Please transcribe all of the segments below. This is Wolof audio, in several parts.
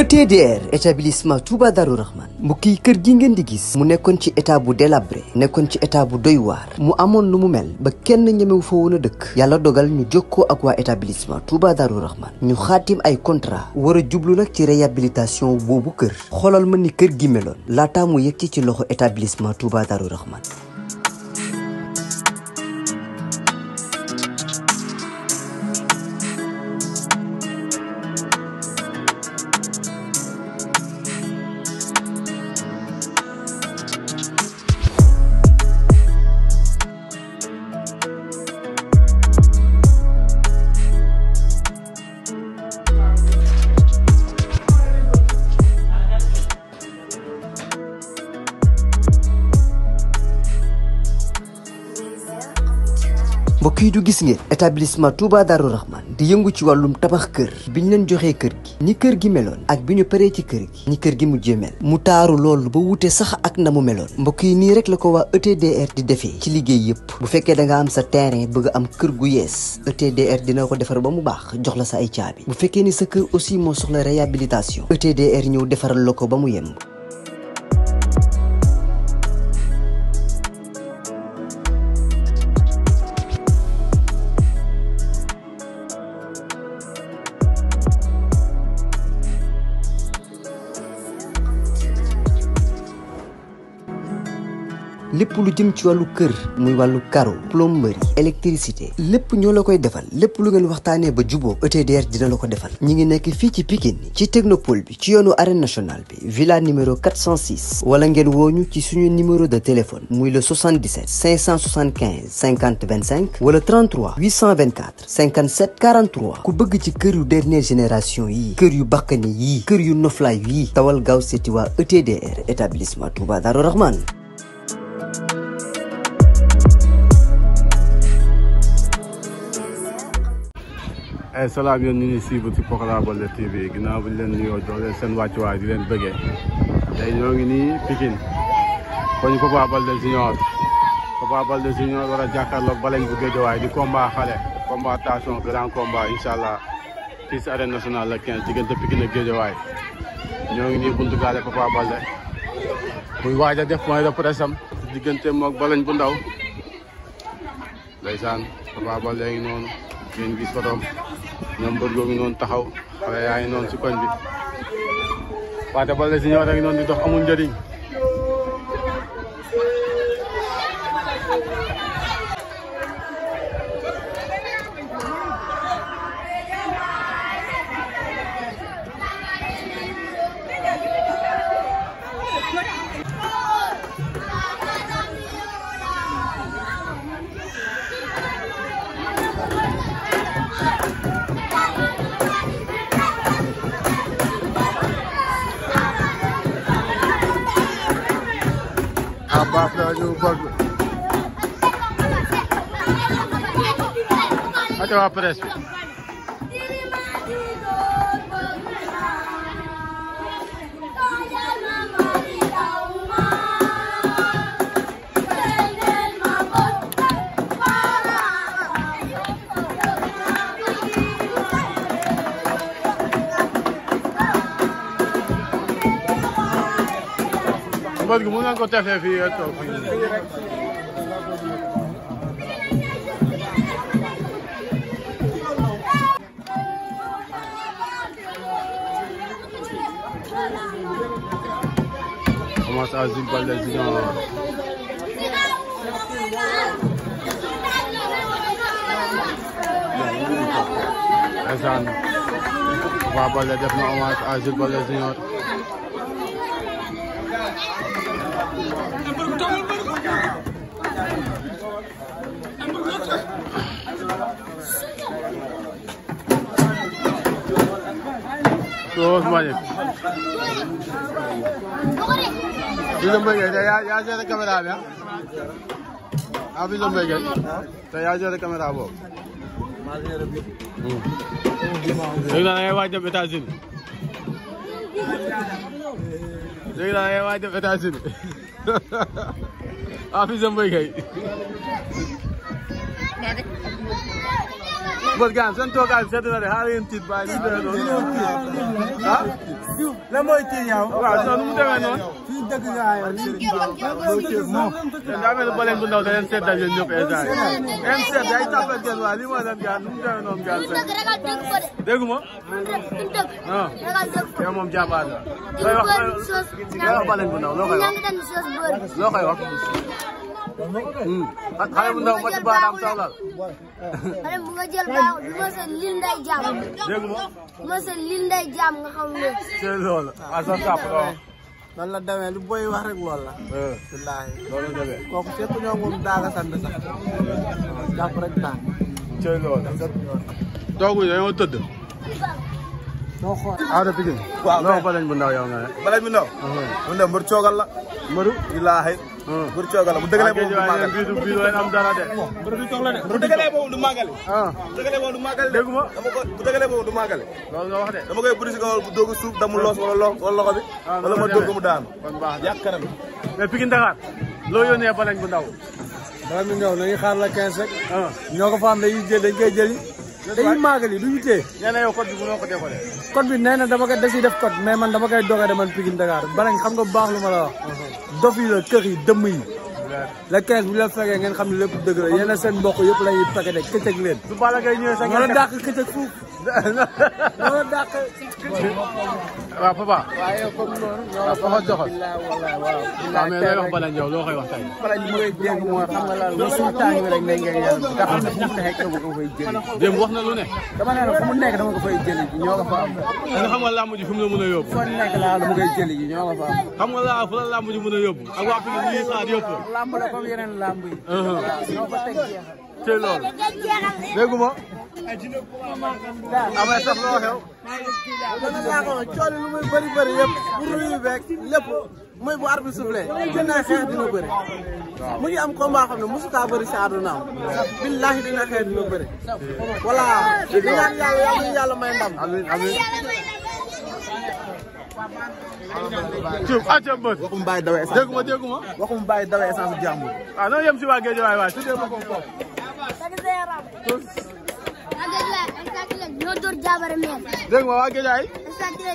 ETDR établissement Touba Darou Rahman mbokk yi kër gi ngeen di gis mu nekkoon ci état bu délabré nekkoon ci état bu doy waar mu amoon lu mu mel ba kenn ñemewu fa woon a dëkk yàlla dogal ñu jokkoo ak waa établissement Touba Darou Rahman ñu xaatim ay contrat war a jublu nag ci réhabilitation boobu kër xoolal ma ni kër gi meloon laataa mu yegg ci loxo établissement Touba Darou Rahman. mbokk yi du gis ngeen établissement Touba Darou Rahman di yëngu ci wàllum tabax kër bi ñu leen joxee kër gi ni kër gi meloon ak bi ñu paree ci kër gi ni kër gi mujjee mel mu taaru loolu ba wute sax ak na mu meloon mbokk yi nii rek la ko waa ETDR di defee ci liggéey yëpp bu fekkee da nga am sa terrain bëgg am kër gu yees ETDR dina ko defar ba mu baax jox la sa ay caabi bu fekkee ni sa kër aussi moo soxla réhabilitation ETDR ñëw defaral la ko ba mu yemb. lépp lu jëm ci wàllu kër muy wàllu carreau plomberie électricité lépp ñoo la koy defal lépp lu ngeen waxtaanee ba juboo ETDR dina la ko defal ñi ngi nekk fii ci Pikine ci technopole bi ci yoonu arène nationale bi villa numéro 406 wala ngeen wooñu ci suñu numéro de téléphone muy le 77 575 50 25 wala 33 824 57 43 ku bëgg ci kër yu dernière génération yii kër yu bakkane yii kër yu noflaay yii tawal gaaw seeti waa ETDR établissement Touba Darou Rahman. salaam yéen ñu ngi suivre ci Pokola Baldé TV ginnaaw bi ñu leen nuyoo jox leen seen wàccuwaay di leen bëggee tey ñoo ngi nii Pikine koñ Papa Baldé Junior war a jàkkaarloog Baleñ bu Géejawaay di combat xale combattation grand combat incha allah fii ci arène nationale la 15 diggante Pikine ak Géejawaay ñoo ngi nii buntu gaale Papa Baldé muy waaj a def point de presse am diggante moog Baleñ bu ndaw ndeysaan Papa Baldé ngi noonu ngeen gis fotom ñoom bërgoo ngi noonu taxaw xale yaa ngi noonu si koñ bi Papa Baldé Junior a ngi noonu di dox amul njëriñ baax na ñu bëgg ata waa presse bi mbër gi mën nga ko defee fii toog fii commence à Jules Baldé Junior ndeysaan Papa Baldé def na hommage à Jules Baldé Junior Terus banyak. Bisa bagai ya ada kamera ya. Abi bisa bagai. Saya ada kamera apa? Jangan ayah wajib betasin. Jangan ayah wajib betasin. Abi bisa bagai. Bët gaan seen toogaay sedd na de xaaral yéen tiit bàyyi ah. lan mooy tiit yow. waaw non nu mu demee noonu. fii dëgg ngaa yow. daa mel ni baleen bu ndaw da leen seddal yéen ñëpp instant yii. sedd ay tapet ngeen waa lii mooy lan gaan nu mu demee noonu gaan sedd. déggu ma. ah yow moom jàmbaar la. looy wax baleen bu ndaw loo koy wax. loo koy wax. xale bu ndaw mati baaraam soxlal. xale bu nga jël baax du ma sa lil nday jàmm. dégg nga. du ma sa lil nday jàmm nga xam ne. c'est loolu. ah sa sàpp waaw. nan la demee lu boy wax rek loolu la. wallaahi. loolu la demee. kooku fekk ñoo moom daaga sant sax. jàpp rek daan. c'est loolu. toogu yi dañoo tëdd. doo xool. Ada Pikine. waaw loo balañ bu ndaw yow nga ne. balañ bu ndaw. mu ne mbër coogal la. Mbëru. wallaahi. mbër coogal la bu dëggalee boobu du màggali. bii du leen am dara de. mbër bi toog la de. bu dëggalee boobu du màggali. bu dëggalee boobu du màggali. déggu ma. dama ko bu dëggalee boobu du màggali. loolu nga wax de. dama koy bëri si kaw bu doog a suuf damu loos wala loxo bi. wala ma dóor ko mu daanu. kon baax na yàkkaram. mais Pikine Dakar loo yónnee balañ bu ndaw. balañ bu ndaw nañu xaar la 15 rek. ñoo ko fa am dañuy jël dañ koy jëli. dañuy màggali du ñu téye. nee na yow code bi mënoo ko décoller. code bi nee na dama koy desi def code mais man dama koy doogee de man Pikine Dakar balañ xam nga bu baax lu ma la wax. dof yi la kër yi dëmm yi. la 15 bu la fekkee ngeen xam ne lépp dëgg la yéen a seen mbokk yëpp la ñuy paquet de këcëg leen. su Balla Gaye ñëwee sa ngeen dàq këcëg fuuf. ñoo dàq. waaw papa. waaye comme noonu. waaw papa joxal. waaw mais looy wax balañ yow loo koy wax tey. balañ li ngay dégg mooy xam nga lan lu suñu tàng bi rek ne ngeen yàlla nga xam ne fu mu nekk dama ko fay jëli. démb wax na lu ne. dama ne la fu mu nekk dama ko fay jëli ji ñoo ko fa am. nga xam nga làmb ji fi mu la mën a yóbbu. foo nekk laa dama koy jëli ji ñoo ko fa am. xam nga laa fu la làmb ji mën a yóbbu. ak waa Pikine ñuy xaar yëpp. làmb la comme yeneen làmb yi. ñoo ko teg jeexal. c'est loolu. déggu ma. amee sax loo xew. dana laa ko wax coono lu muy bëri bëri yëpp bu ruyu beeg lépp mooy bu arbitre soufflé dina xeex dina bëri. mu ngi am combat xam ne mosu kaa bëri si àddunaam. billahi dina xeex dina bëri. voilà di ñaan yàlla may ndam. amiin amiin. Diouf àcc mbër. waxum bàyyi dawee essence. déggu ma. waxum bàyyi dawee essence jàmbur. ah non yem si waa géej waay tuddee ma ko foofu. ñoo door jaabare meer. dégg nga waa géej waay.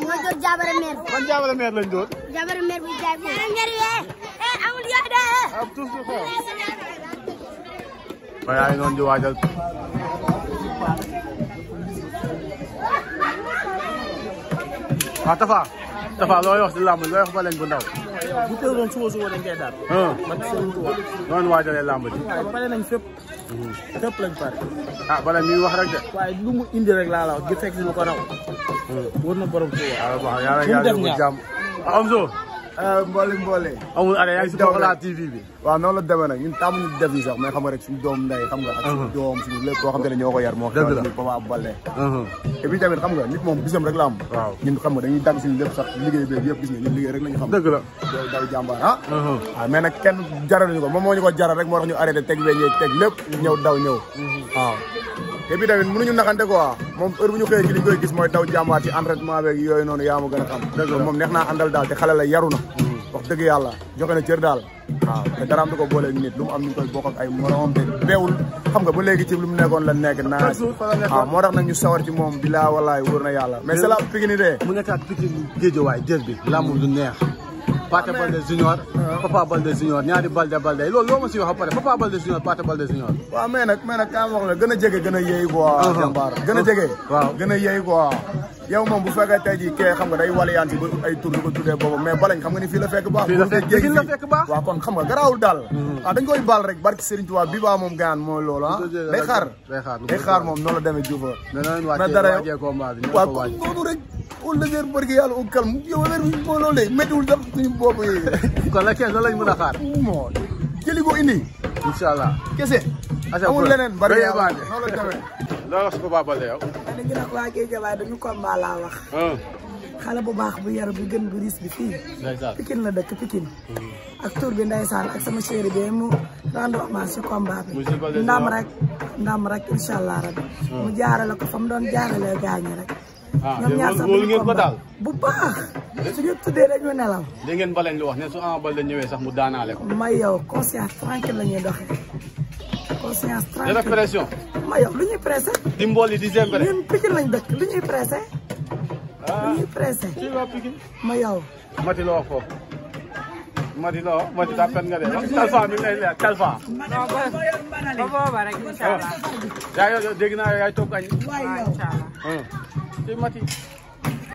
ñoo door jaabare meer. man jaabare meer lañ door. jaabare meer buy jaay foofu. amul yoo de. am tuus bi xew. waaye ay noonu di waajal. waaw Tafa looy wax si làmb looy wax balañ bu ndaw. bu teewoon suba dañ koy daal. man Serigne Touba. noonu waajalee làmb ji. waaye pare nañ fépp. fépp lañ pare. ah bala mi wax rek de. waaye lu mu indi rek laa la wax gi fekk si lu ko raw. wër na borom Touba. waaw waaw yàlla yóbbu jàmm. ah Amzo. mboole. amul arrêt yaa ngi si Pokola TV bi. waaw noonu la demee nag ñun taamuñu def yi sax mais xam nga rek suñu doom ndey xam nga ak suñu doom suñu lépp koo xam te ne ñoo ko yar moo dëgg la Papa Baldé et puis tamit xam nga nit moom bisam rek la am waaw ñun xam nga dañuy dagg suñu lépp sax liggéey beeg yëpp gis nga ñun liggéey rek lañu xam dëgg la daw jàmbaar waaw mais nag kenn jaraluñu ko moom moo ñu ko jaral rek moo tax ñu arrêté teg weñ yeeg teg lépp ñëw daw ñëw waaw et puis tamit mënuñu naxante quoi moom heure bu ñu xëyee ci li ñu koy gis mooy daw jàmbaar ci entraînement beeg yooyu noonu yaa ma gën a xam moom neex naa àndal daal te xale la yaru na wax dëgg yàlla joxe na cër daal waaw te daraam du ko booleeg nit lu mu am ñu koy bokk ak ay moromam te beewul xam nga ba léegi ci lu mu nekkoon la nekk naa waaw moo tax nag ñu sawar ci moom bilaa walaay wóor na yàlla mais c'est la Pikine de mu nekkaat Pikine Guédiawaye jël bi lamb du neex Pathé Baldé Junior Papa Baldé Junior ñaari Baldé loolu loo ma si wax ba pare Papa Baldé Junior Pathé Baldé Junior waaw mais nag kaa ma wax la gën a jege gën a yey quoi jàmbaar gën a jege waaw gën a yey quoi yow moom bu fekkee tey jii kee xam nga day waliyaan si ba ay tur di ko tuddee boobu mais balañ xam nga ni fii la fekk baax fii la fekk baax waaw kon xam nga garaawul daal waaw dañ koy baal rek barki Serigne Touba bi baa moom gaan mooy loolu day xaar moom noonu la demee Diouf na dara waaw kon noonu rek au légère barki yàlla au calme yow weer bi moo loolu de méttiwul sax suñu bopp yi kon la 15 lan lañ mën a xaar moo jëli ko indi inshallah kese amul leneen bari yàlla noonu la demee loo wax si Papa Baldé yow dañu gën a waa Guédiawaye dañu combat laa wax xale bu baax bu yaru bi gën bu riis bi fii Pikine la dëkk Pikine ak tur bi ndeysaan ak sama chéri bi mu rendre hommage ci combat bi ndam rek inshallah rabbi mu jaarale ko fa mu doon jaarale gaañe rek ñoom ñaar sax ngeen ko daal bu baax suñu tuddee dañu nelaw li ngeen balañ lu wax ne su Ama Baldé ñëwee sax mu daanaale ko may yow conscience tranquille la ñuy doxee conscience de tranquille. pression. ma yow lu ñuy pressé. di mbooli di zembere. ñun Pikine lañ dëkk lu ñuy pressé. lu ñuy pressé. ci waa Pikine. ma yow. Mati la wax foofu. Mati la wax Mati daa pen nga de Talfa mi ngi lay leer Talfa. non ba booba rek incha allah. yaa dégg naa yaay toog añ. waaye yow. incha allah. ci Mati.